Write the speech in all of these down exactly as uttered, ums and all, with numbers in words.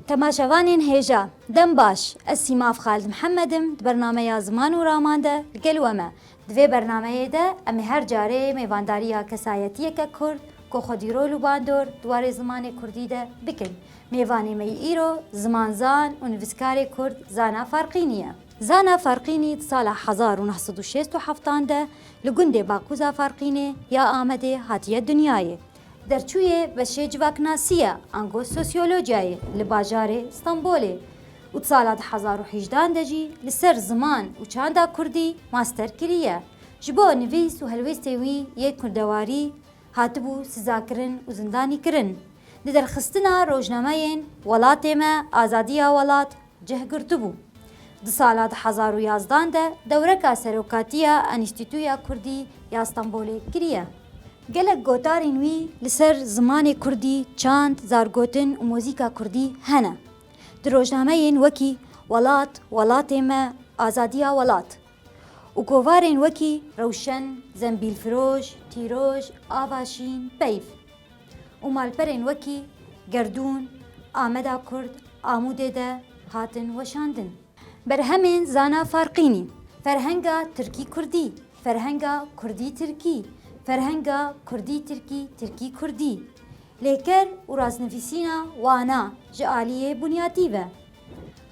Temaşevanên hêja, dem baş. Ez Sîmav Xalid Mihemed im, di bernameya Ziman û Raman de li gel we me. Di vê bernameyê de em ê her carê mêvandariya kesayetiyeke Kurd ku xwedî rol û bandor di warê zimanê Kurdî de bikin. Mêvanê me yî îro zimanzan û nivîskarê Kurd Zana Farqînî ye. Zana Farqînî di sala hezar û neh sed û şêst û heftan de li gundê Bakuza Farqînê ya Amedê hatiye dinyayê. Derçûyê beşê civaknasiyê, ango sosyolojiyayê, li bajarê Stenbolê û di sala du hezar û hejdehan de jî li ser ziman û çanda kurdî master kiriye. Ji bo nivîs û helwêstên wî yê kurdewarî hatibû sizakirin û zindanîkirin. Di derxistina rojnameyên Welatê Me, Azadiya Welat cih girtibû. Di sala du hezar û yazdehan de dewreka serokatiya Enstîtuya Kurdî ya Stenbolê kiriye. Gelek gotarên wî li ser zimanê kurdî, çand, zargotin û muzîka kurdî hene. Di rojnameyên wekî Welat, Welatê Me, Azadiya Welat û kovarên wekî Rewşen, Zembîlfiroş, Tîroj, Avaşîn, Peyv û malperên wekî Gerdûn, Ameda Kurd, Amûdê de hatin weşandin. Berhemên Zana Farqînî: Ferhenga Tirkî-Kurdî, Ferhenga Kurdî-Tirkî, Ferhenga Kurdî-Tirkî, Tirkî-Kurdî, Lêker û Rastnivîsîna Wana ji aliyê Bunyatî ve,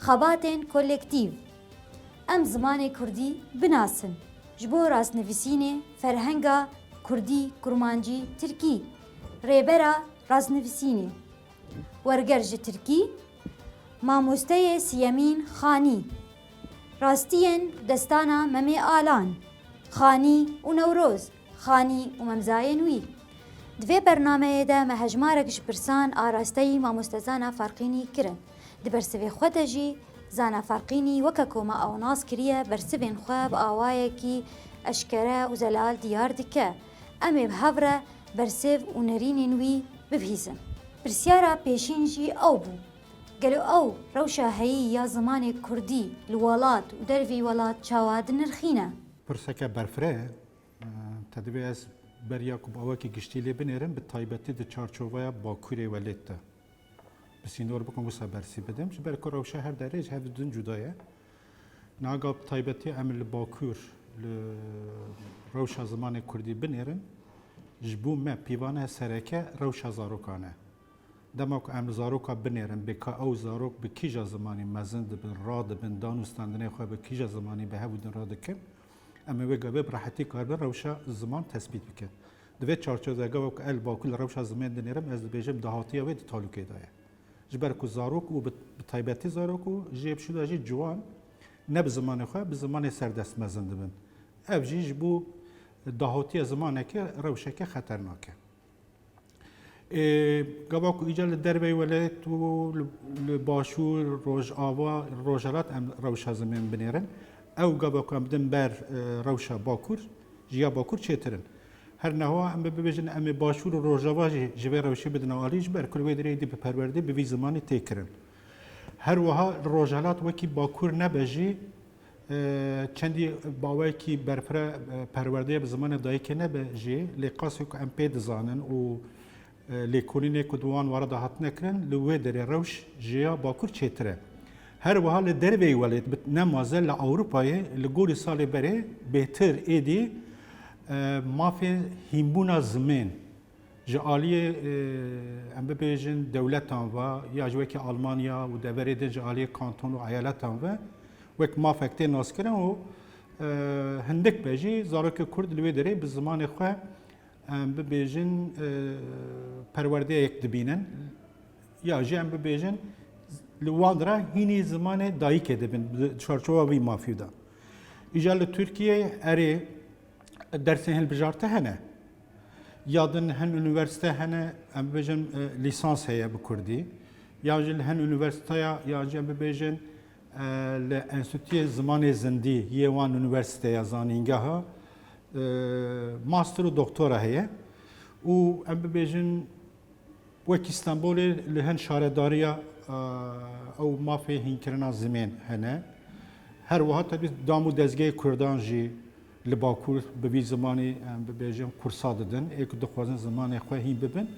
Xebatên Kolektîv: Em zimanê kurdî binasin, ji bo rastnivîsînê ferhenga kurdî, kurmancî, tirkî, Rêbera Rastnivîsînê, Werger ji Tirkî, Mamosteyê Siyemîn Xanî, Rastiyên Destana Memê Alan, Xanî û Newroz, Xanî û memzayên wî. Di vê bernameyê de me hejmarek ji pirsan arasteyî mamoste Zana Farqînî kirin. Di bersivê xwe de jî Zana Farqînî weke ku me ew nas kiriye, bersivên xwe bi awayekî eşkere û zelal diyar dike. Em ê bi hev re bersiv û nerînên wî bibihîzin. Pirsyara pêşîn jî ew bû, gelo ew rewşa heyî ya zimanê kurdî li welat û dervî welat çawa dinirxîne? Pirseke berfireh e. Te divê ez beriya ku bi awekî giştî lê binêrim, bi taybetî di çarçoveya Bakurê welêt de bi sînor bikim, wisa bersî bidim. Ji ber ku rewşa her derê ji hev din cuda ye. Niha bi taybetî em li Bakur li rewşa zimanê kurdî binêrin, ji bo me pîvana sereke rewşa zarokan e. Dema ku em li zaroka binêrin, bê ka ew zarok bi kîja zimanî mezin dibin, radibin, dan û standinê xwe bi kîja zimanî bi hev û din radikin, em ê wê gavê bi rehetî karibin rewşa ziman tespît bikin. Di vê çarçovê de gava ku ez li Bakur li rewşa ziman dinêrim, ez dibêjim dahatiya wê di talûkê de ye. Ji ber ku zarok û bi, bi taybetî zarok û jê bi şû de jî ciwan ne bi zimanê xwe, bi zimanê serdest mezin dibin. Ev jî ji bo dahatiya zimanekê rewşeke xeternak e. Ê, gava ku îcar li derveyî welêt û li, li başûr, rojava, rojhelat em rewşa zimên binêrin. Ew gava ku em bidin ber, e, rewşa bakur, ji ya bakur çêtir in. Her niha em bi-, bibêjin em ê başûr û rojava jî ji vê rewşê bidin alî, ji ber ku li wê derê êdî bi perwerdê bi vî zimanî tê kirin. Her wiha li rojhelat wekî bakur nebe jî, E, çendî bawekî berfireh, e, perwerdeye bi zimanê dayikê nebe jî, lê qasê ku em pê dizanin û, e, lêkolînê ku di wan wara de hatine kirin, li wê derê rewş ji ya bakur çêtir e. Her wiha li derveyî welêt, bi, ne maze li Ewropayê, li gorî salê berê bêhtir êdî, e, mafê hînbûna zimên, ji aliyê, e, em bibêjin dewletan ve ya ji wekî Almanya û deverê din ji aliyê kanton û eyaletan ve wek mafek tê naskirin û, e, hindik be jî zarokê Kurd li wê derê bi zimanê xwe, em bibêjin, e, perwerdeyek dibînin ya jî em bibêjin li wan re hînî zimanê dayikê dibin di çarçowa vî mafî de. Îcar li Tirkiyeyê erê dersên hilbijarte hene. Ya din hin unîversîte hene, em bibêjin, e, lîsans heye bi kurdî. Ya jî li hin unîversîteya, ya jî em bibêjin, e, li Enstîtuyê Zimanê Zindî yê wan unîversîteya zanîngeha, e, master û doktora heye. Û em bibêjin, wekî Stenbolê li hin şaredariya, e, ew mafê hînkirina zimên hene. Her wiha tebî dam û dezgehê Kurdan jî li Bakur bi vî zimanî, em bibêjin, kursa didin. Ê ku dixwazin zimanê xwe hîn bibin,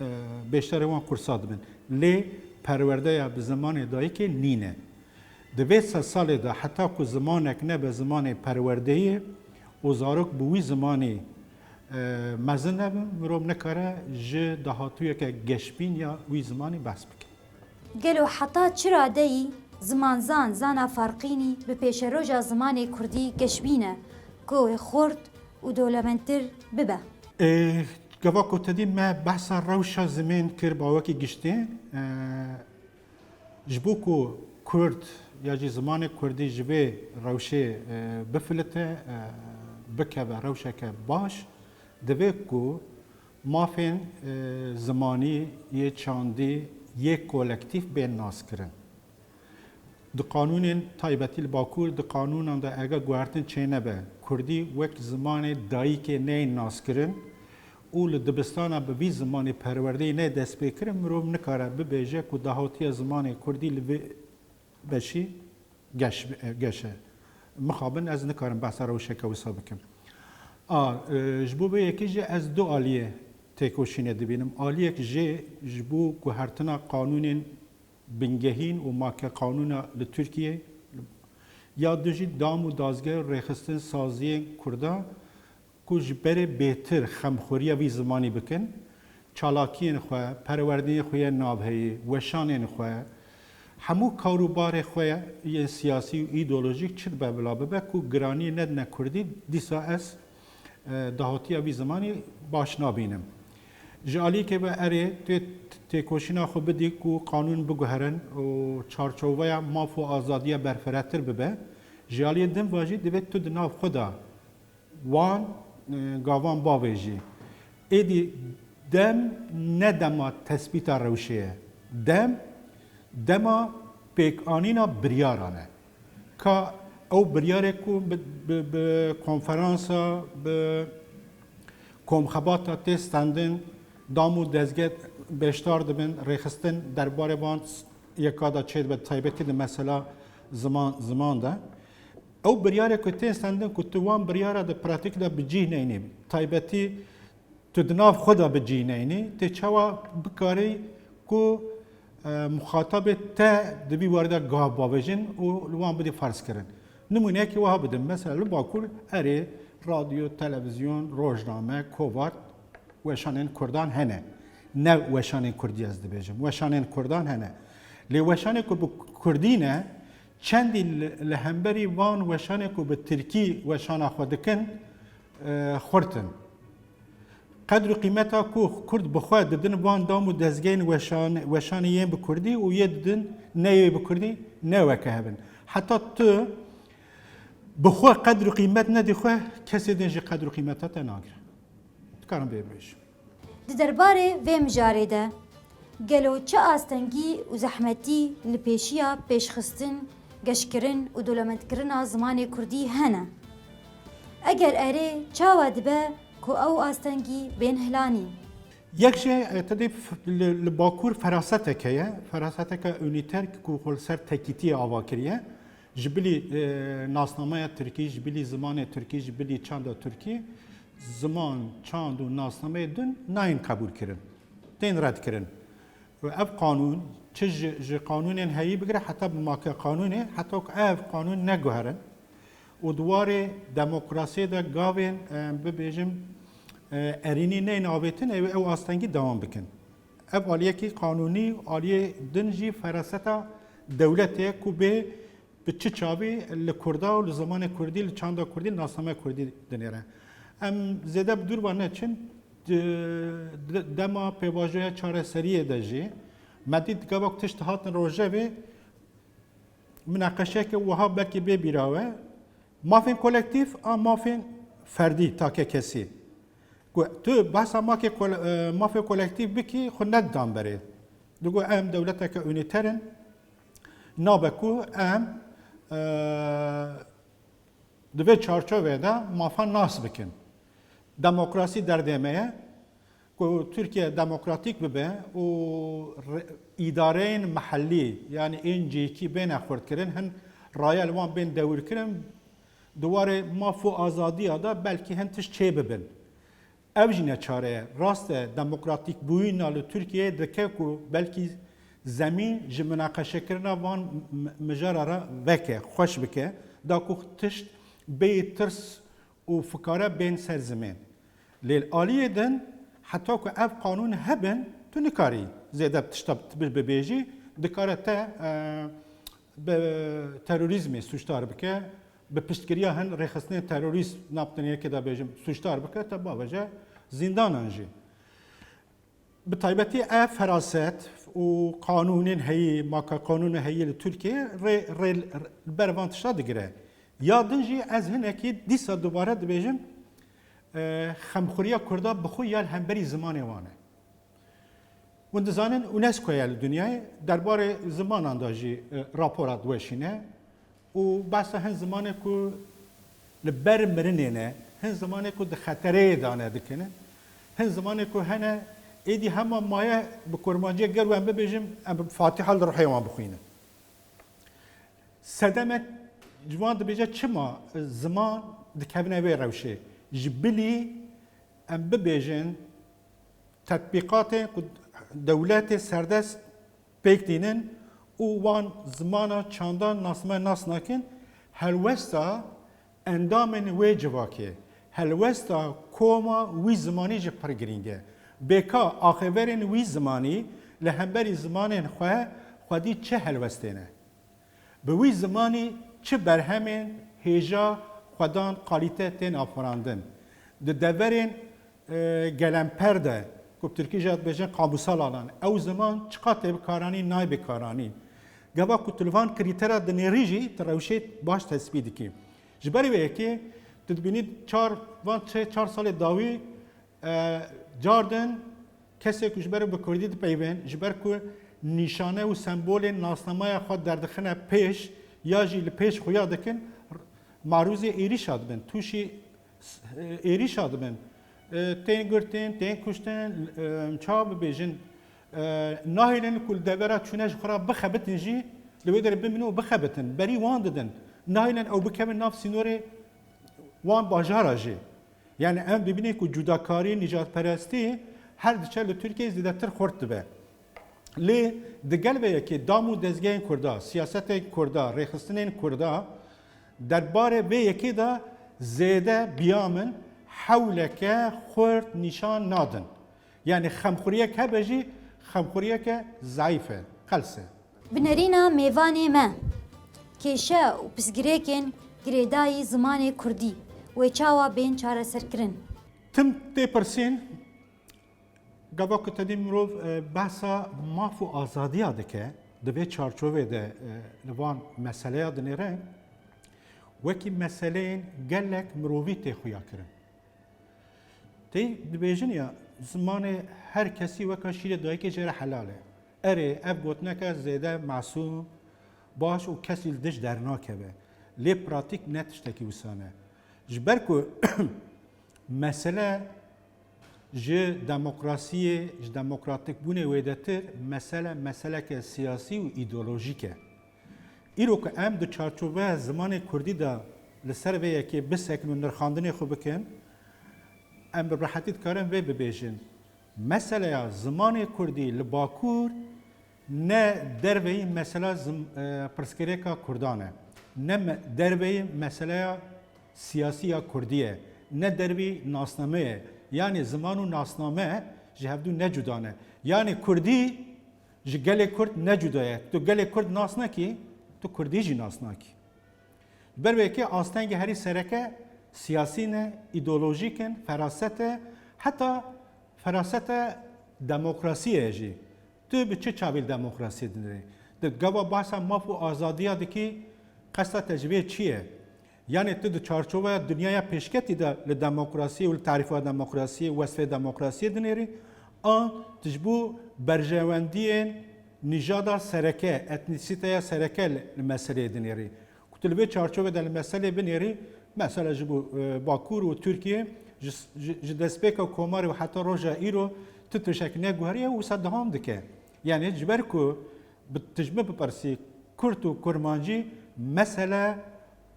e, bêşterê wan kursa dibin. Lê perwerdeya bi zimanê dayikê nîne. Di vê sed salê de heta ku zimanek nebe zimanê perwerdeyê û zarok bi wî zimanî, e, mezin nebin, mirov nikare ji dahatûyeke geşbîn ya wî zimanî behs bike. Gelo heta çi radeyî zimanzan Zana Farqînî bi pêşeroja zimanê kurdî geşbîn e ku wê xurt û dewlemendtir bibe? Ê, gava ku te dî me behsa rewşa zimên kir bawekî giştî. E, ji bo ku kurd ya jî zimanê kurdî ji vê rewşê, e, bifilite, e, bikeve rewşeke baş, divê ku mafên, e, zimanî, yê çandî, yê kolektîf bên naskirin. Di qanûnên taybetî li Bakur, di qanûnan de ege guhertin çênebe, kurdî wek zimanê dayikê neyên naskirin û li dibistana bi vî zimanî perwerdeyê neyê destpêkirin, mirov nikare bibêje ku dahotiya zimanê kurdî li vê beşî geş, geş e. Mixabin ez nikarim behsa rewşeke wisa bikim. A, e, ji bo vê yekê jî ez du aliyê têkoşînê dibînim. Aliyek jê ji bo guhertina qanûnên bingehîn û make qanûna li Tirkiyê, ya du jî dam û dazgeh û rêxistin saziyên Kurda ku ji berê bêtir xemxweriya vî zimanî bikin, çalakiyên xwe, perwerdeyên xwe yên navheyî, weşanên xwe, hemû kar û barê xwe yên siyasî û îdeolojîk çi dibe bila bibe ku giraniyê nedine kurdî, dîsa ez, e, dahotiya vî zimanî baş nabînim. Ji aliyekê ve erê tê têkoşîna xwe bidî ku qanûn biguherin û çarçoveya maf û azadiya berfiretir bibe. Ji aliyê din ve jî divê tu di nav xwe de wan, e, gavan bavêjî. Êdî dem ne dema tesbîta rewşê ye. Dem, dema pêkanîna biryaran e. Ka ew biryarê ku bi, bi, bi konferansa, bi komxebata tê stendin, dam û dezgeh beşdar dibin, rêxistin derbarê van yeka de çêdibe, taybetî di mesela ziman, ziman de. Ew biryarê ku tên stendin ku tu wan biryara di pratîk de bi cih neyînî, taybetî tu di nav xwe de bi cih neyînî, tê çawa bikarî ku, e, muxatabê te di vî warî de gav bavêjin û li wan bidî ferzkirin. Nimûneyekî wiha bidim, mesela li Bakur erê radyo, televîzyon, rojname, kovart, weşanên kurdan hene. Ne weşanên kurdî ez dibêjim, weşanên kurdan hene. Lê weşanê ku bi kurdî ne, çendî li, li hemberî van weşanê ku bi tirkî weşana xwe dikin, e, xurt in. Qedr û qîmeta ku kurd bi xwe didin van dam û dezgehên weşan-, weşanê yên bi kurdî û yê didin ne yê bi kurdî ne weke hev in. Heta tu bi xwe qedr û qîmet nedî xwe, kesê din jî qedr û qîmeta te nagire. Dikarim vê bibêjim. Di derbarê vê mijarê de gelo çi astengî û zehmetî li pêşiya pêşxistin, geşkirin û dewlemendkirina zimanê kurdî hene? Eger erê, çawa dibe ku ew astengî bên hilanîn? Yek jê, e, te dê f-, li, li Bakur feraseteke ye. Feraseteke unîter ku xwe li ser tekîtiyê ava kiriye. Ji bilî, e, nasnameya tirkî, ji bilî zimanê tirkî, ji bilî çanda tirkî, ziman, çand û nasnameyê din nayên qebûlkirin. Tên redkirin. Û ev qanûn, çi ji, ji qanûnên heyî bigire heta bi make qanûnê, heta ku ev qanûn neguherin û di warê demokrasiyê de gavên, e, bibêjim, e, erînî neyên avêtin, ew, ew astengî dewam bikin. Ev aliyekî qanûnî, aliyê din jî feraseta dewletê ye ku bê bi çi çavî li kurda û li zimanê kurdî, li çanda kurdî, li nasnameya kurdî dinêre. Em zêde bi dûr ve neçin, di, di, dema pêvajoya çareseriyê de jî, me dît gava ku tişt hatin rojevê, mineqeşeyeke wiha belkî bê bîra we, mafên kolektîf a mafên ferdî, take kesî. Ku tu behsa makê kole-, e, mafê kolektîf bikî, xwe nedidan berê. Digo em dewleteke unîter in, nabe ku em, e, di vê çarçovê de mafan nas bikin. Demokrasî derdê me ye ku Tirkiye demokratîk bibe û re-, îdareyên mehellî, yanî ên cihîkî bêne xurtkirin, hin raye li wan bên dewirkirin, di warê maf û azadiya de belkî hin tişt çêbibin. Ev jî ne çare ye. Rast e, demokratîkbûyîna li Tirkiyeyê dike ku belkî Zemîn ji minaqeşekirina van m-, mijara re veke, xweş bike, da ku tişt bêyî tirs û fikare bên ser zimên. Lê li aliyê din, heta ku ev qanûn hebin, tu nikarî zêde tişta bi-, bibêjî, dikare te, e, bi terorîzmê sûcdar bike, bi piştgiriya hin rêxistinên terorîst, nabtin yekê de bêjim, sûcdar bike, te bavêje zîndanan jî. Bi taybetî ev feraset û qanûnên heyî, maka qanûnê heyî li Tirkiyeyê rê, rê li ber van tişta digire. Ya din jî ez hinekî dîsa dubare dibêjim, e, xemxuriya Kurda bi xwe ya li hemberî zimanê wan e. Hûn dizanin UNESCO ya li dinyayê derbarê zimanan de jî, e, rapora diweşîne. Û behsa hin zimanê ku li ber mirinê ne, hin zimanê ku di xetereyê de ne dikine, hin zimanê ku hene êdî hema maye bi kurmanciyê ger em bibêjin, em bi Fatiha li ruhê wan bixwînin. Sedeme ji wan dibêje çima ziman dikevine vê rewşê. Ji bilî em bibêjin, tetbîqatên ku dewletê serdest pêk tînin û wan zimana çanda nasname nas nakin, helwesta endamên wê civakê, helwesta koma wî zimanî jî pir girîng e. Bêka axêverên wî zimanî li hemberî zimanên xwe xwedî çi helwestê ne? Bi wî zimanî çi berhemên hêja xwedan kalîte tên afirandin? Di deverên, e, gelemper de, ku bi tirkî jî dibêjin kamusal alan, ew ziman çiqas tê bikaranîn, nayê bikaranîn? Gava ku tu li van krîtera dinêrî jî tu rewşê baş tespît dikî. Ji ber vê yekê tu dibînî çar, van çê çar salê dawî, E, cardin kesê ku ji ber bi kurdî dipeyvên, ji ber ku nîşane û sembolên nasnameya xwe derdixine pêş ya jî li pêş xuya dikin, marûzê êrîşa dibin, tûşî s-, e, êrîşa dibin. E, tên girtin, tên kuştin, e, çawa bibêjin, e, nahêlin ku li devera çûne ji xwe re bixebitin jî, li wê derê bimînin û bixebitin. Berî wan didin. Nahêlin ew bikevin nav sînorê wan bajara jî. Yani em dibînin ku cudakarî, nîjadperestî her diçe li Tirkiyeyê zêdetir xurt dibe. Lê digel vê yekê dam û dezgehên Kurda, siyasetên Kurda, rêxistinên Kurda derbarê vê yekê de zêde biya min hewleke xurt nîşan nadin. Yani xemxuriyek hebe jî xemxuriyeke zayîf e, qels e. Bi nerîna mêvanê me, kêşe û pirsgirêkên girêdayî zimanê kurdî wê çawa bên çareserkirin? Tim tê pirsîn, gava ku tedî mirov, e, behsa maf û azadiya dike, di vê çarçovê de, e, li van meseleya dinêre, wekî meseleyên gelek mirovî tê xuya kirin. Tê dibêjin ya, zimanê her kesî weka şîrê dayikê jê re helal e. Erê, ev gotineke zêde masûm, baş û kesî li dij dernakeve. Lê pratîk ne tiştekî wisa ne. Ji ber ku mesele ji demokrasiyê, ji demokratîkbûnê wêdetir, mesele meseleke siyasî û îdeolojîk e. Îro ku em di çarçoveya zimanê kurdî de li ser vê yekê bisekin û nirxandinê xwe bikin, em bi rehetî dikarin vê bibêjin. Meseleya zimanê kurdî li Bakur ne derveyî mesela zim-, e, pirsgirêka kurdan e, ne me-, derveyî meseleya siyasî ya kurdî ye, ne derveyî nasname ye. Yanî ziman û nasname ji hevdû ne cuda ne. Yanî kurdî ji gelê kurd ne cuda ye. Tu gelê kurd nas nekî, tu kurdî jî nas nakî. Ji ber vê yekê astengê herî sereke siyasî ne, îdeolojîk in, feraset e, heta ferasete demokrasiyê ye jî. Tu bi çi çavî li demokrasiyê dinêrî? Di gava bahsa maf û azadiya dikî, qesta te ji vê çi ye? Yanî tu di çarçoveya dinyaya pêşketî de li demokrasiyê û li tarîfa demokrasiyê, wesfê demokrasiyê dinêrî, an tu ji bo berjewendiyên nîjada sereke, etnîsîteya sereke li, li meseleyê dinêrî? Ku tu li vê çarçovê de li meselê binêrî, mesela ji bo, e, Bakur û Tirkiye ji, ji, ji destpêka komarê û heta roja îro tu tiştek neguheriye û wisa dewam dike. Yanî ji ber ku bi, tu ji min bipirsî, kurd û kurmancî mesele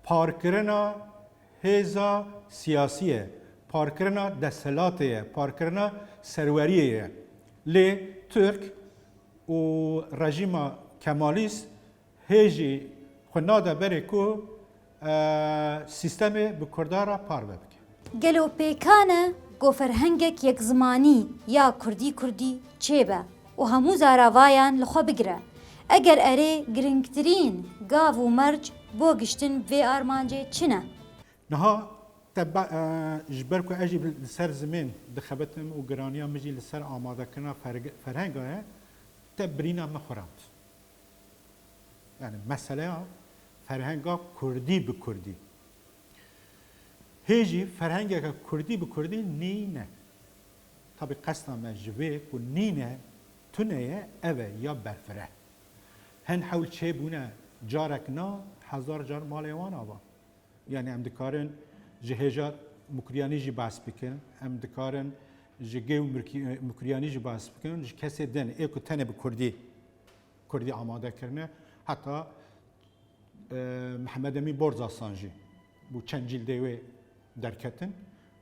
parkirina hêza siyasî ye, parkirina desthilatê ye, parkirina serweriyê ye. Lê Tirk û rejîma Kemalîst hê jî xwe nade berê ku, e, sîstemê bi Kurda re parve bike. Gelo pêkan e ku ferhengek yekzimanî ya kurdî-kurdî çêbe û hemû zaravayan li xwe bigire? Eger erê, giringtirîn gav û merc bo giştin bi vê armancê çi ne? Niha te ba, e, ji ber ku ez jî li ser zimên dixebitim û giraniya min jî li ser amadekirina ferge-, ferhenga ye, te birîna min xurand. Yani meseleya ferhenga kurdî bi kurdî. Hê jî ferhengeke kurdî bi kurdî nîne. Tabî qesta me ji vê ku nîne, tune ye, ev e ya berfireh. Hin hewl çêbûne, carek na, hezar car malê wan ava. Yani em dikarin ji hêja Mukriyanî jî behs bikin, em dikarin ji Gêw Murki-, Mukriyanî jî behs bikin, ji kesê din ê ku tenê bi kurdî, kurdî amade kirine, heta, e, Mihemed Emîn Borzasan jî bû çend cîldê wê derketin.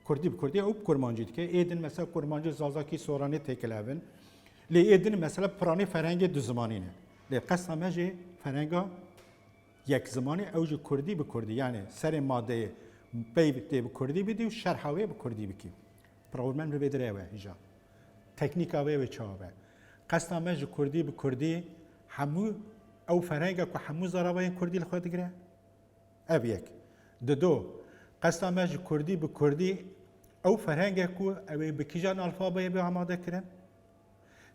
Kurdî bi kurdî ew bi kurmancî dike. Ê din mesela kurmancî, zazakî, soranî têkilevin. Lê ê din mesela piranî ferhengê du zimanî ne. Lê qesta me jî ferhenga yek zimanî, ew jî kurdî bi kurdî, yani serê madeyê peyv tê bi kurdî bidî û şerha wê bi kurdî bikî. Problem li vê dirê ew e hîja. Teknîka wê wê çawa be. Qesta me ji kurdî bi kurdî hemû ew ferhenge ku hemû zaravayên kurdî li xwe digire. Ev yek. Dido, qesta me ji kurdî bi kurdî ew ferhenge ku ew ê bi kîjan alfabeyê bê amade kirin.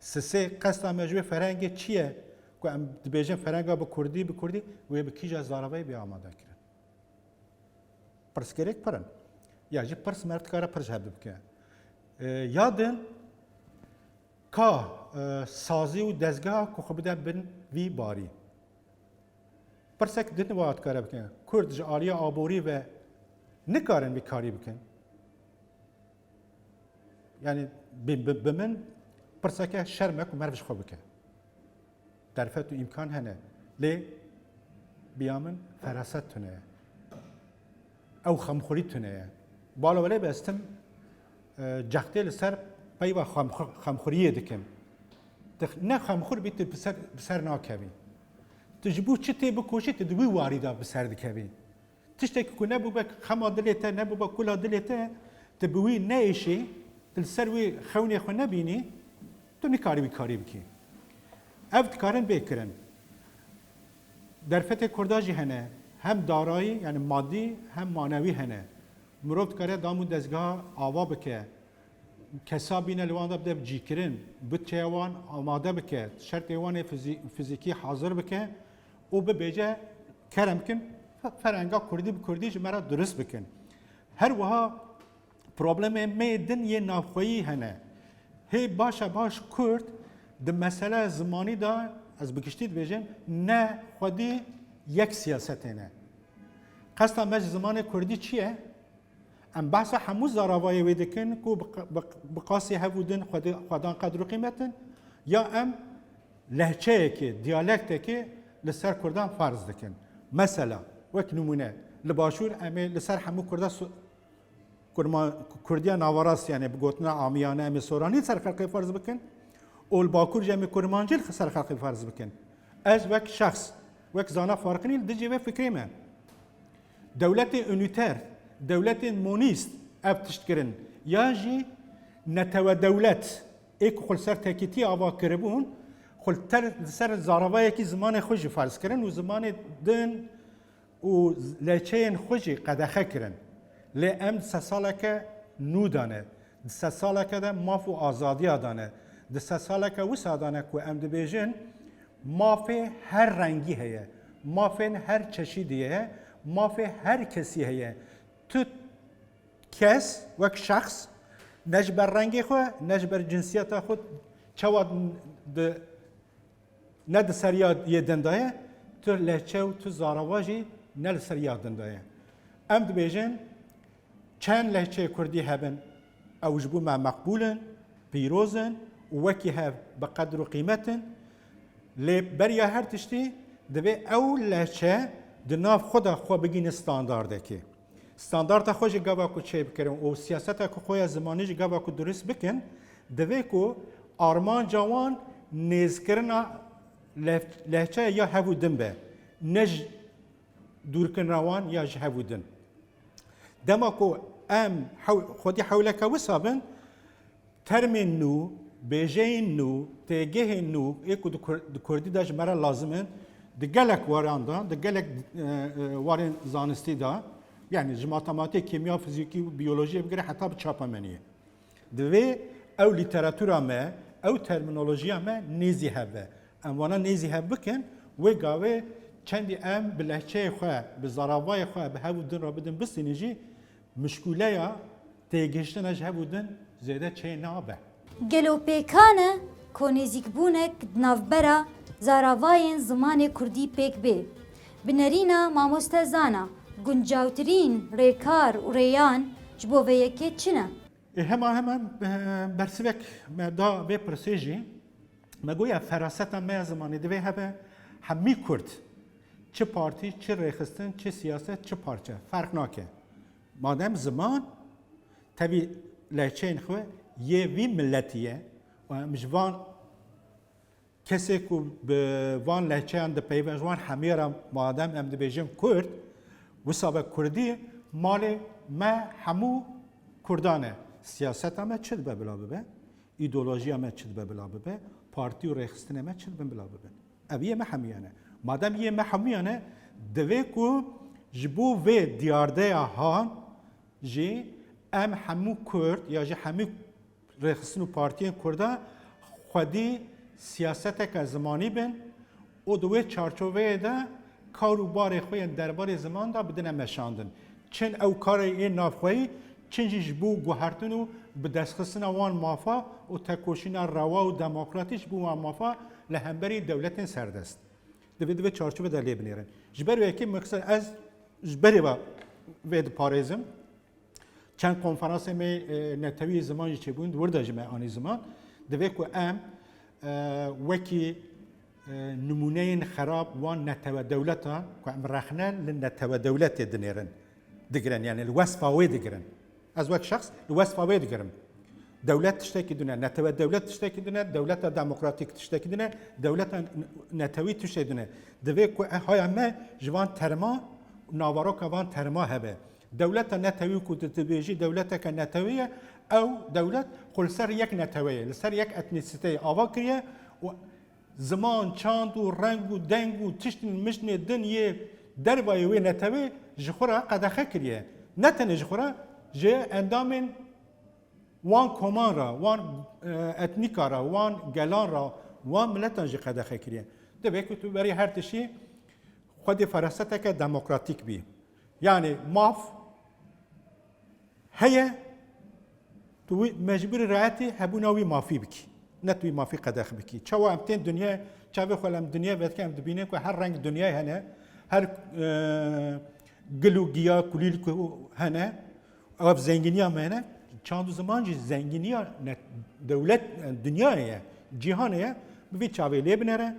Sisê, qesta me ji wê ferhengê çi ye ku em dibêjin ferhenga bi kurdî, bi kurdî, wê bi kîja zaravayê bê amade kirin? Pirsgirêk pir in. Ya jî pirs meriv dikare pir ji hev bike. E, ya din ka, e, sazî û dezgeha ku xwe bide bin vî barî. Pirsek din wa dikare bike. Kurd ji aliyê aborî ve nikarin vî karî bikin. Yani bi, bi, bi min pirseke şerm e ku meriv ji xwe bike. Derfet û îmkan hene. Lê biya min feraset tune ye. Ew xemxurî tune ye. Bala welê be ez tim, e, cextê li ser peyva xemxu-, xemxuriyê dikim. Tu ne xemxur bî, tu bi ser, bi ser nakevî. Tu ji bo çi tê bikoşî, tu di wî warî de bi ser dikevî. Tiştekî ku ne bibe xema dilê te, ne bibe kula dilê te, tu bi wî neêşî, tu li ser wî xewnê xwe nebînî, tu nikarî wî karî bikî. Ev dikarin bê kirin. Derfetê Kurda jî hene, hem darayî, yani madî, hem manewî hene. Mirov dikare dam û dezgeha ava bike. Kesa bîne li wan de bide cîkirin, budçeya wan amade bike, şertê wan ê fizî-, fizîkî hazir bike û bibêje, kerem kin, fe-, ferenga kurdî bi kurdî ji me re durist bikin. Her wiha problemê me yê din yê navxweyî hene. Hê başa baş kurd di mesele zimanî de, ez bi giştî dibêjim, ne xwedî yek siyasetê ne. Qesta me ji zimanê kurdî çi ye? Em behsa hemû zaravayê wê dikin ku bi q-, bi q-, bi qasî hev û din xwedî, xwedan qedr û qîmet in, ya em lehçeyekê, diyalektekê li ser kurdan ferz dikin. Mesela, wek nimûne, li başûr em ê li ser hemû kurda su-, kurma-, kurdiya naverast, yani bi gotina amiyane em ê soranî li ser xelkê ferz bikin û li bakur jî em ê kurmancî li ser xelkê ferz bikin. Ez wek şexs, wek zana Farqînî li dijî vê fikrê me. Dewletên unîter, dewletên monîst ev tişt kirin. Yan jî netewe dewlet ê ku xwe li ser tekîtî ava kiribûn, xwe li ter, li ser zaravayekî zimanê xwe jî ferz kirin û zimanê din û lehçeyên xwe jî qedexe kirin. Lê em di sesaleke nû de ne. Di sesaleke de maf û azadiya de ne. Di sesaleke wisa de ne ku em dibêjin, mafê her rengî heye, mafên her çeşîdî heye, mafê her kesî heye. Tu kes, wek şexs, ne ji ber rengê xwe, ne ji ber cinsiyeta xwe, çawa di, ne di ser ya yê din de ye, tu lehçe û tu zarava jî ne li ser ya din de ye. Em dibêjin, çend lehçeyê kurdî hebin, ew ji bo me meqbûl in, pîroz in û wekî hev bi qedr û qîmet in. Lê beriya her tiştî divê ew lehçe di nav xwe de xwe bigihîne standardekê. Standarda xwe jî gava ku çêbikirin û siyaseta ku xwe ya zimanî jî gava ku durist bikin, divê ku armanca wan nêzkirina leh-, lehçeya ya hev û din be, ne ji dûrkirina wan ya ji hev û din. Dema ku em hew-, xwedî hewleke wisa bin, termên nû, bêjeyên nû, têgehên nû ê ku di kur-, di kurdî de ji me re lazim in, di gelek waran de, di gelek, e, e, warên zanistî de, yanî ji matematîk, kîmya, fizîkî û biyolojiyê bigire heta bi çapemeniyê. Divê ew lîteratûra me, ew termînolojiya me nêzî hev be. Em wana nêzî hev bikin, wê gavê çendî em bi lehçeyê xwe, bi zaravayê xwe, bi hev û din re bidin bistînin jî, mişkûleya têgihiştina ji hev û din zêde çê nabe. Gelo pêkan e ku nêzîkbûnek di navbera zaravayên zimanê kurdî pêk bê? Bi nerîna mamoste Zana, guncawtirîn rêkar û rêyan ji bo vê yekê çi ne? Ê, hema hemen, e, bersivek me da vê pirsê jî. Me goya feraseta me ya zimanê divê hebe hemî kurd. Çi partî, çi rêxistin, çi siyaset, çi parçe. Ferq nake. Madem ziman tevî lehçeyên xwe yê vî miletî ye û em ji van kesê ku bi van lehçeyan dipeyive, ji wan hemî re madem em dibêjin kurd, wisa be kurdî malê me hemû kurdan e. Siyaseta me çi dibe bila bibe? Îdeolojiya me çi dibe bila bibe? Partî û rêxistinê me çi dibin bila bibin? Ev yê me hemûyan e. Madem yê me hemûyan e, divê ku ji bo vê diyardeya han jî em hemû kurd ya jî hemû rêxistin û partiyên kurda xwedî siyaseteke zimanî bin û di wê çarçoveyê de kar û barê xwe yên derbarê ziman de bidine meşandin. Çin ew karê yên navxweyî, çin jî ji bo guhertin û bidestxistina wan mafa û tekoşîna rewa û demokratî ji bo wan mafa li hemberî dewletên serdest. Divê, divê çarçove de lê binêrin. Ji ber wê yekê mixsel ez ji berê ve vê diparêzim. Çend konferansê me, e, netewî ziman jî çêbûn, di wir de jî me anî ziman. Divê ku em, e, wekî, e, nimûneyên xerab wan netewe dewletan, ku em rexne li netewe dewletê dinêrin, digirin, yani li wesfa wê digirin. Ez wek şexs li wesfa wê digirim. Dewlet tiştekî din e, netewe dewlet tiştekî din e, dewleta demokratîk tiştekî din e, dewleta n-, netewî tiştekî din e. Divê ku e, haya me ji van terma, naveroka van terma hebe. Dewleta netewî ku tu dibêjî dewleteke netewî ye, ew dewlet xwe li ser yek neteweyê, li ser yek etnîsiteyê ava kiriye û ziman, çand û reng û deng û tiştên miştên din yê dervayê wê netewê ji xwe re qedexe kiriye. Ne tenê ji xwe re, ji endamên wan koman re, wan, e, etnîka re, wan gelan re, wan miletan jî qedexe kiriye. Divê ku tu berî her tişî xwedî feraseteke demokratîk bî. Yanî maf heye, tu wî mecbûrî riayetî hebûna wî mafî bikî. Ne tu wî mafî qedex bikî. Çawa em tên dinyayê, çavê xwe em dinyayê vedikin, em dibînin ku her reng dinyayê hene, her, e, gil û giya, kulîlk û hene, ev zenginiya me hene. Çand û ziman jî zenginiya net-, dewlet, e, dinyayê ye, cîhanê ye. Bi vî çavê lê binêre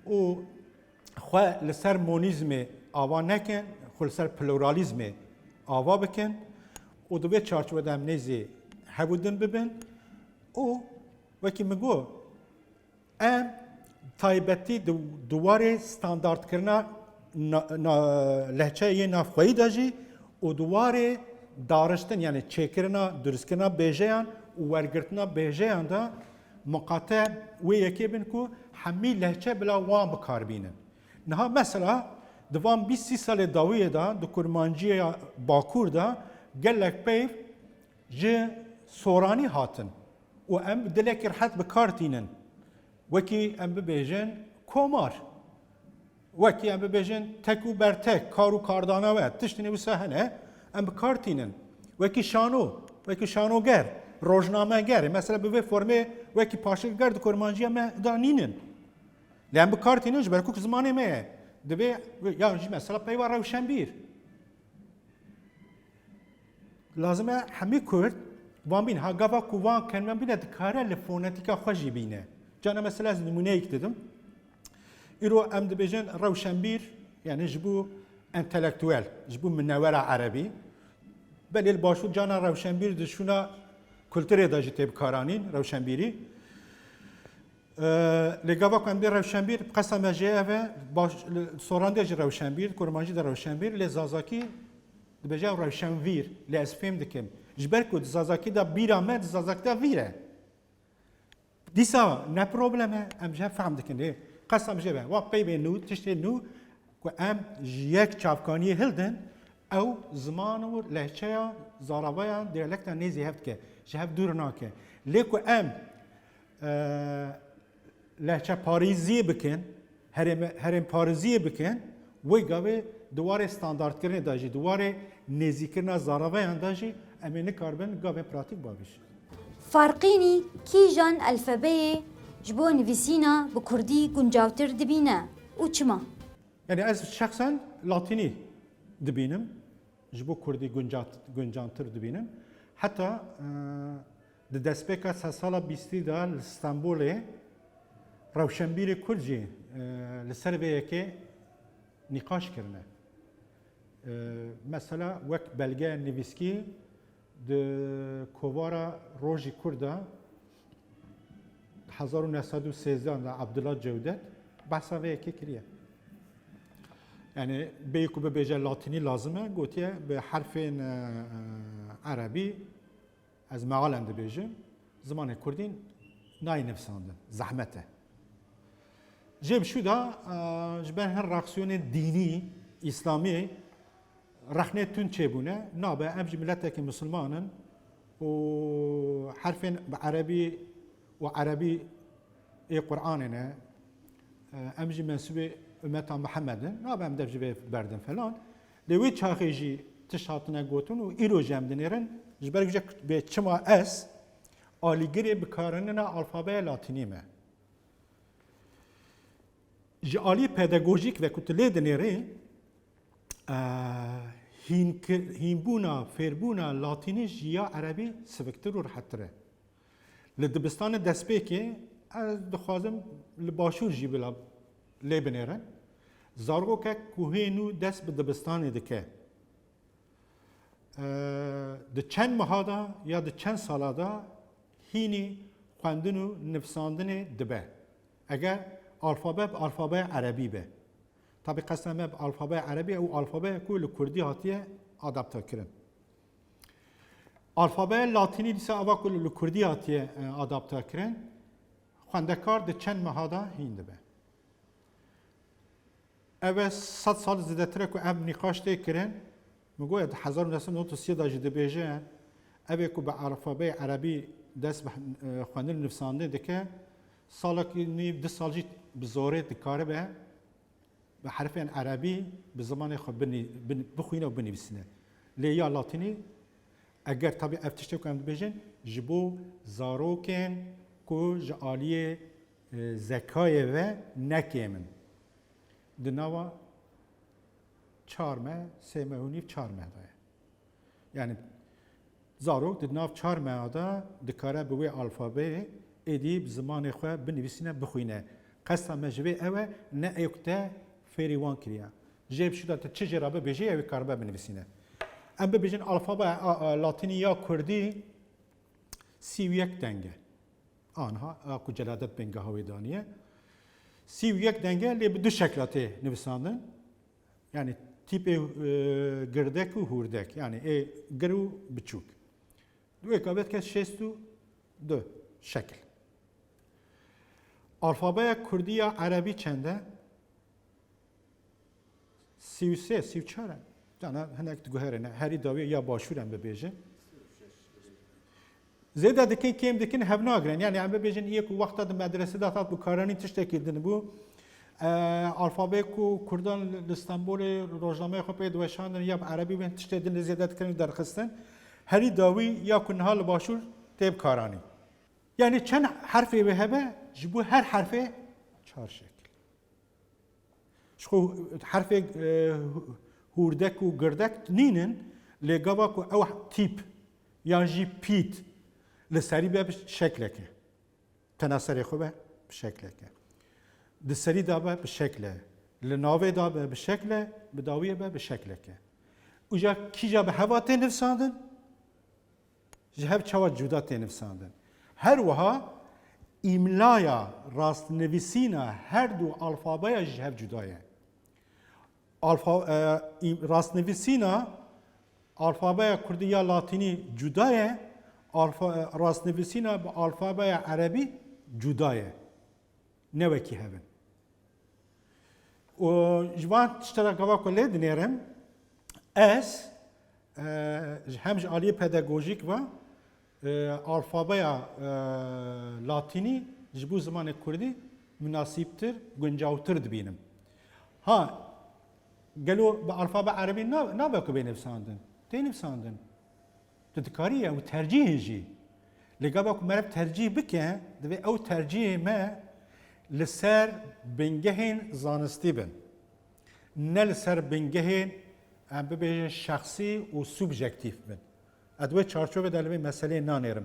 û xwe li ser monîzmê ava nekin, xwe li ser pluralîzmê ava bikin û di vê çarçovê de em nêzî hev û din bibin û wekî min got, em taybetî di, di warê standardkirina na, na, lehçeyê yê navxweyî de jî û di warê dariştin, yani çêkirina, duristkirina bêjeyan û wergirtina bêjeyan de miqate wê yekê bin ku hemî lehçe bila wan bi kar bînin. Niha mesela di van bîst sî salê dawiyê de di kurmanciya Bakur de gelek peyv ji soranî hatin û em dilekî rehet bi kar tînin. Wekî em bibêjin komar, wekî em bibêjin tek û bertek, kar û kardana we, tiştine wisa hene, em bi kar tînin. Wekî şano, wekî şanoger, rojnameger, mesela bi vê formê wekî paşilger di kurmanciya me da nînin. Lê em bi kar tînin ji ber ku zimanê me ye. Divê, ya jî mesela peyva rewşenbîr. Lazim e hemî kurd van bîn. Ha gava ku van keliman bîne dikare li fonetîka xwe jî bîne. Cana mesela ez nimûneyek didim. Îro em dibêjin rewşenbîr, yani ji bo entelektuel, ji bo minewera erebî. Belê li başûr cana rewşenbîr di şûna kulturê de jî tê bikaranîn, rewşenbîrî. Lê gava ku em dê rewşenbîr, qesa me jê ev e, baş, li Soran de jî rewşenbîr, Kurmancî de rewşenbîr, lê Zazakî dibêje ew rewşenvîr, lê ez fêm dikim. Ji ber ku di Zazakî de bîra me, di Zazakî de vîr e. Dîsa ne problem e, em ji hev fehm dikin. Lê qesa em jê ve, wa peybê nû, tiştê nû ku em ji yek çavkaniyê hildin, ew ziman û lehçeya zaraveyan, diyalekta nêzî hev dike, ji hev dûr nake. Lê ku em, e, lehçeparêziyê bikin, herêm-, herêmparêziyê bikin, wê gavê di warê standardkirinê de jî, di warê nêzîkirina zaraveyan de jî em ê nikaribin gavên pratîk bavêjin. Farqînî kîjan elfebeyê ji bo nivîsîna bi kurdî guncavtir dibîne û çima? Yani ez şexsen latînî dibînim. Ji bo kurdî guncat-, guncantir dibînim. Heta, e, di destpêka sedsala bîstî de li Stenbolê rewşenbîrê kurd jî, e, li ser vê yekê nîqaş kirine. E, mesela wek belgeya nivîskî di kovara Rojî Kurda hezar û neh sed û sêzdeh de Abdullah Cewdet behsa vê yekê kiriye. Yani bêyî ku bibêje latînî lazim e, gotiye bi herfên, e, e, erebî, ez mealen dibêjim, zimanê kurdî nayê nivîsandin, zehmet e. Jê bi şû de, e, ji ber hin reaksiyonên dînî, îslamî, rexnê tund çêbûne. Nabe, em jî miletekî misilman in û herfên bi erebî û erebî ê Qur'anê ne. Em jî mensûbê ummeta Mihemed in. Nabe em dev ji vê berdin falan. Lê wê çaxê jî tişt hatine gotin û îro jî em dinêrin. Ji ber wî bê çima ez alîgirê bikaranîna alfabeya latînî me. Ji alî pedagojîk ve ku tu lê dinêrî, e, hînkir-, hînbûna, fêrbûna latînî ji ya erebî siviktir û rehettir e. Li dibistanê destpêkê ez dixwazim li başûr jî bila lê binêrin. Zarokek ku hê nû dest bi dibistanê dike, e, di çend meha de ya di çend sala de hînî xwendin û nivîsandinê dibe. Eger alfabe bi alfabeya erebî be. Tabî qesta me bi alfabeya erebî, ew alfabeya ku li kurdî hatiye adapte kirin. Alfabeya latînî dîsa ava ku li kurdî hatiye, e, adapte kirin, xwendekar di çend meha de hîn dibe. Ev e sed sal zêdetir e ku ev nîqaş tê kirin. Min goya di hezar û neh sed û nod û sê de jî dibêje, ev ê ku bi alfabeyê erebî dest bi, e, xwendin û nivîsandinê dike, salekî nîv, du sal jî bi zorê dikaribe bi herfên erebî bi zimanê xwe binî-, bin-, bixwîne û binivîsîne. Lê ya latînî, eger tabî ev tiştê ku em dibêjin, ji bo zarokên ku ji aliyê, e, zekayê ve ne kêm in, di nava çar meh, sê meh û nîv, çar meh de ye. Yani zarok di nav çar meha de dikare bi wê alfabeyê êdî bi zimanê xwe binivîsîne, bixwîne. Qesta me ji vê ew e, ne ew ku te fêrî wan kiriye. Jê bi şû de tu çi jê re bibêjî, ew ê karibe binivîsîne. Em bibêjin alfabeya, a, a, latînî ya kurdî sî û yek deng e. Anha, a ku Celadet bingeha wê daniye. Sî û yek deng e, lê bi du şekla tê nivîsandin. Yani tîpê, e, girdek û hûrdek. Yani ê gir û biçûk. Wê ka bêt ke şêst û du şekil. Alfabeya kurdî ya erebî çend e? Sî û sê, sî û çar e. Cana hinek diguherîne. Herî dawî ya başûr em bibêjin. Zêde dikin, kêm dikin, hev nagirin. Yani em bibêjin, yê ku wexta di medresê de hat bikaranîn tiştekî din bû. E, alfabeyê ku kurdan li, li Stenbolê rojnameya xwe pê diweşandin ya bi erebî bên tiştê din li zêde dikirin û derxistin. Herî dawî ya ku niha li başûr tê bikaranîn. Yani çend herfê wê hebe, ji bo her herfê çar şekil. Ji xwe herfê, e, hûrdek û girdek nînin, lê gava ku ew tîp yan jî pît li serî be bi şekleke. Tena serê xwe be bi şekleke. Di serî de be bi şekle. Li navê de be bi şekle, bi dawiyê be bi şekleke. Uca kîja bi heva tê nivsandin? Ji hev çawa cuda tê nivsandin. Her wiha Îmlaya, rastnivîsîna her du alfabeya ji hev cuda ye. Alfa-, e, î-, rastnivîsîna alfabeya kurdî ya latînî cuda ye, alfa-, e, rastnivîsîna bi alfabeya erebî cuda ye. Ne wekî hev in. Û ji van tişta de gava ku lê dinêrim, ez, e, hem ji aliyê pedagojîk ve, e, alfabeya, e, latînî ji bo zimanê kurdî munasîbtir, guncawtir dibînim. Ha, gelo bi alfabe erebî na-, nabe ku bê nivîsandin? Tê nivîsandin. Tu dikarî ew tercîhên jî. Lê gava ku meriv tercîh bike, divê ew tercîhê me li ser bingehên zanistî bin. Ne li ser bingehên, em bibêjin, şexsî û subjektîf bin. Ez di wê çarçovê de li vê meseleyê nanêrim.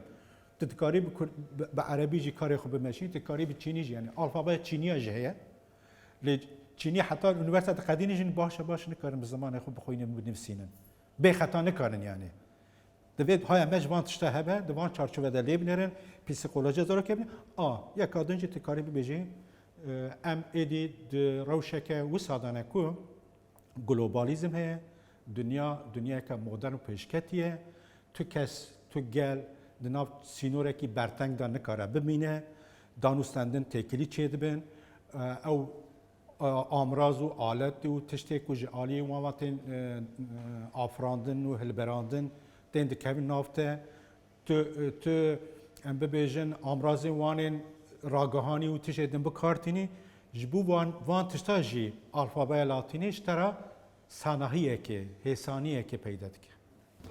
Tu dikarî bi kur-, bi, bi erebî jî karê xwe bimeşînî, tu dikarî bi çînî jî, yanî alfabeya çîniya jî heye. Lê çînî heta unîversîteyê qedînî jî baş e, baş nikarin bi zimanê xwe bixwînin, binivîsînin. Bê xeta nikarin yanî. Divê haya me ji van tişta hebe, di van çarçove de lê binêrin, psîkolojiya zarokê binêrin. A, yeka din jî tu karî bibêjî, e, em êdî di rewşeke wisa de ne ku globalîzm heye, dinya, dinyayeke modern û pêşketî ye. Tu kes, tu gel di nav sînorekî berteng de nikare bimîne, danûstendin têkilî çêdibin. E, ew, e, amraz û alet û tiştê ku ji aliyê wan ve tên, e, e, afirandin û hilberandin, tên dikevin nav te. Tu, tu, em bibêjin, amrazên wan ên ragihanî û tiştê din bi kar tînî, ji bo van, van tişta jî alfabeya latînî ji te re sanahiyekê, hêsaniyekê peyda dike.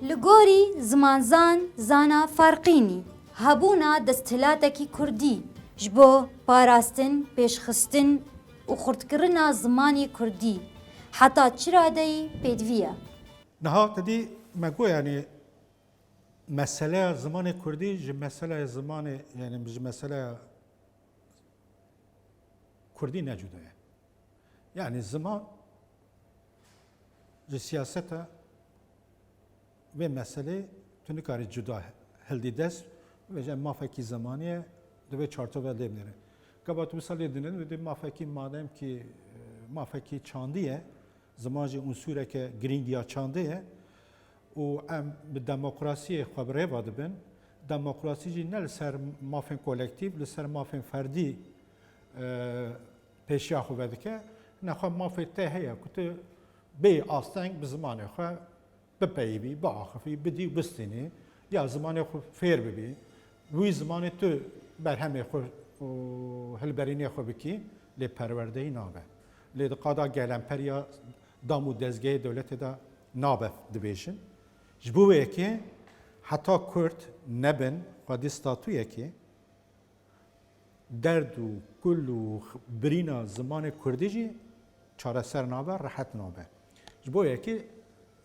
Li gorî zimanzan zana Farqînî, hebûna desthilatekî kurdî ji bo parastin, pêşxistin û xurtkirina zimanê kurdî heta çi radeyî pêdivî ye? Niha te dî me got, yanî meseleya zimanê kurdî ji meseleya zimanê, yanî ji meseleya kurdî ne cuda ye. Yanî ziman ji siyaseta vê meselê tu nikarî cuda hildî dest, bibêje mafekî zimanî ye, di vê çarçove lê binêre. Gava tu wisa lê dinêrin, tu dê mafekî madem kî, e, mafekî çandî ye, ziman jî unsûreke girîng ya çandê ye û em bi demokrasiyê xwe bi rê ve dibin. Demokrasî jî ne li ser mafên kolektîf, li ser mafên ferdî, e, pêşiya xwe vedike. Nexwe mafê te heye ku tu bêyî asteng bi zimanê xwe bipeyivî, biaxifî, bidî û bistînî, ya zimanê xwe fêr bibî, wî zimanê tu berhemê xwe û hilberînê xwe bikî, lê perwerdeyî nabe. Lê di qada gelemper ya dam û dezgehê dewletê de nabe dibêjin. Ji bo wê yekê heta kurd nebin xwedî statûyekê, derd û kul û x-, birîna zimanê kurdî jî çareser nabe, rehet nabe. Ji bo yekê,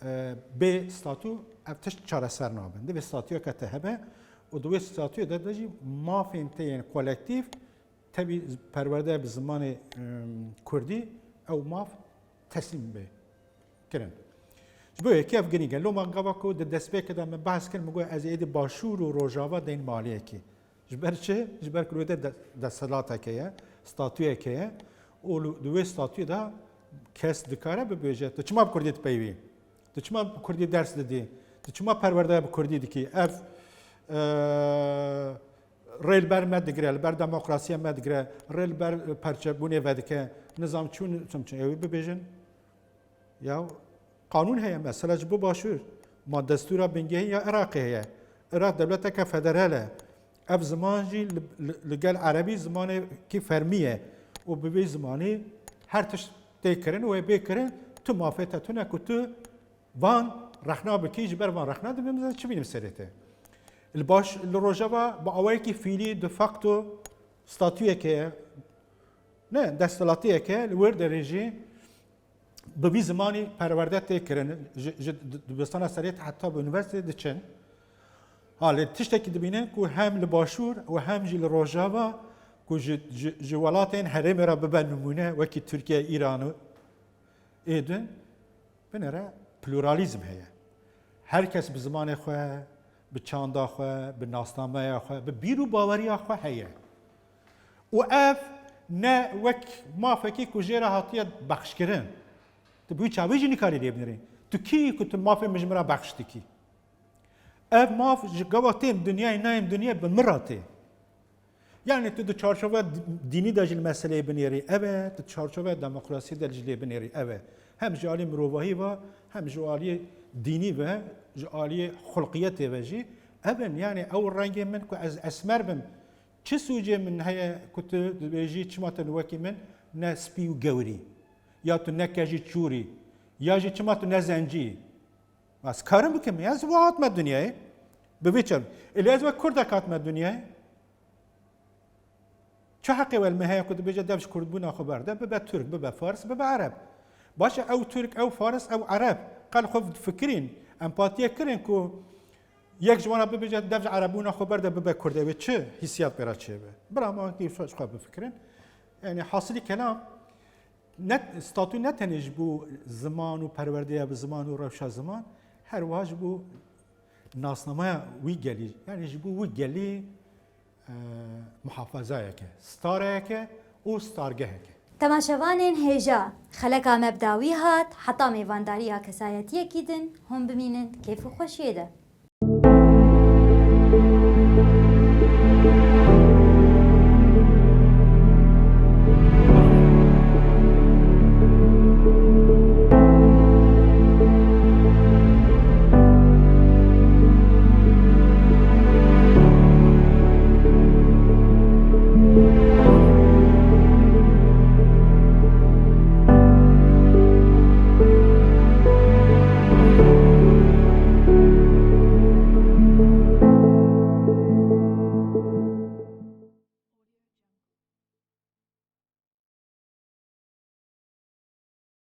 e, bê statû ev tişt çareser nabin. Divê statûyeke te hebe û di wê statûyê de, de jî mafên te yên kolektîf, tevî perwerde bi zimanê, e, kurdî, ew maf teslîm bê kirin. Ji bo yekê ev girîng e. Loma gava ku di destpêkê de min behs kir, min got ez êdî Başûr û Rojava deyn maliyekî. Ji ber çi? Ji ber ku li wê de de-, desthilateke ye, statûyeke ye û li, di wê statûyê de kes dikare bibêje, tu çima bi kurdî dipeyivî? Tu çima bi kurdî ders didî? Tu çima perwerde bi kurdî dikî? Ev, e, rê li ber me digire, li ber demokrasiya me digire, rê li ber, e, perçebûnê vedike. Nizam çûn, çim çûn. Ew ê bibêjin. Ya qanûn heye, mesela ji bo Başûr. Ma destûra bingehîn ya Iraqê heye. Iraq dewleteke federal e. Ev ziman jî li, li, li gel erebî zimanekî fermî ye. Û bi vî zimanî her tişt tê kirin û ê bê kirin. Tu mafê te tune ku tu van rexna bikî, ji ber van rexna dibê min çi bînim serê te. Li baş, li Rojava bi awayekî fîlî, de facto statûyeke ye. Ne, desthilatiyeke li wir derê jî bi vî zimanî perwerde tê kirin. Ji, ji dibistana serê heta bi unîversîteyê diçin. Ha, lê tiştekî dibînin ku hem li Başûr û hem jî li Rojava ku ji, ji, ji welatên herêmê re bibe nimûne, wekî Tirkiye, Îran û ê din, binêre pluralîzm heye. Her kes bi zimanê xwe, bi çanda xwe, bi nasnameya xwe, bi bîr û baweriya xwe heye. Û ev ne wek mafekî ku jê re hatiye bexşkirin. Tu bi wî çavî jî nikarî lê binêrî. Tu kî ku tu mafê min ji min re bexş dikî? Ev maf ji gava têm dinyayê nayêm dinyayê bi min re tê. Yani tu di çarçoveya di-, dînî de jî li meseleyê binêrî ev e, tu di çarçoveya demokrasiyê de jî lê binêrî ev e. Hem ji alî mirovahî ve, hem ji alî dînî ve, ji alî xulqiyetê ve jî ev in. Yani ew rengê min ku ez esmer bim, çi sûcê min heye ku tu dibêjî çima tu li wekî min ne spî û gewrî? Ya tu ne kej î çûr î? Ya jî çima tu ne zencî yî? Ez karim bikim, ez wiha hatime dinyayê. Bi vî çem. Ê lê ez wek Kurdek hatime dinyayê. Çi heqê we li me heye ku dibêje dev ji Kurdbûna xwe berde, bibe Tirk, bibe Fars, bibe Ereb? Baş e, ew Tirk, ew Faris, ew Ereb, qel xwe fikirîn, empatiyek kirin ku yek ji wana bibêje dev ji Erebbûna xwe berde, bibe Kurd, ew ê çi hîsiyat pê re çêbe? Bira me wekî ji xwe bifikirin. Yani hasilî kelam, ne, statû ne tenê ji bo ziman û perwerdeya bi ziman û rewşa ziman, her wiha ji bo nasnameya wî gelî, yani ji bo wî gelî, e, muhafazayeke, stareyeke û stargeheke. Temaşevanên hêja, xeleka me bi dawî hat, heta mêvandariya kesayetiyekî din, hûn bimînin kêf û xweşiyê de.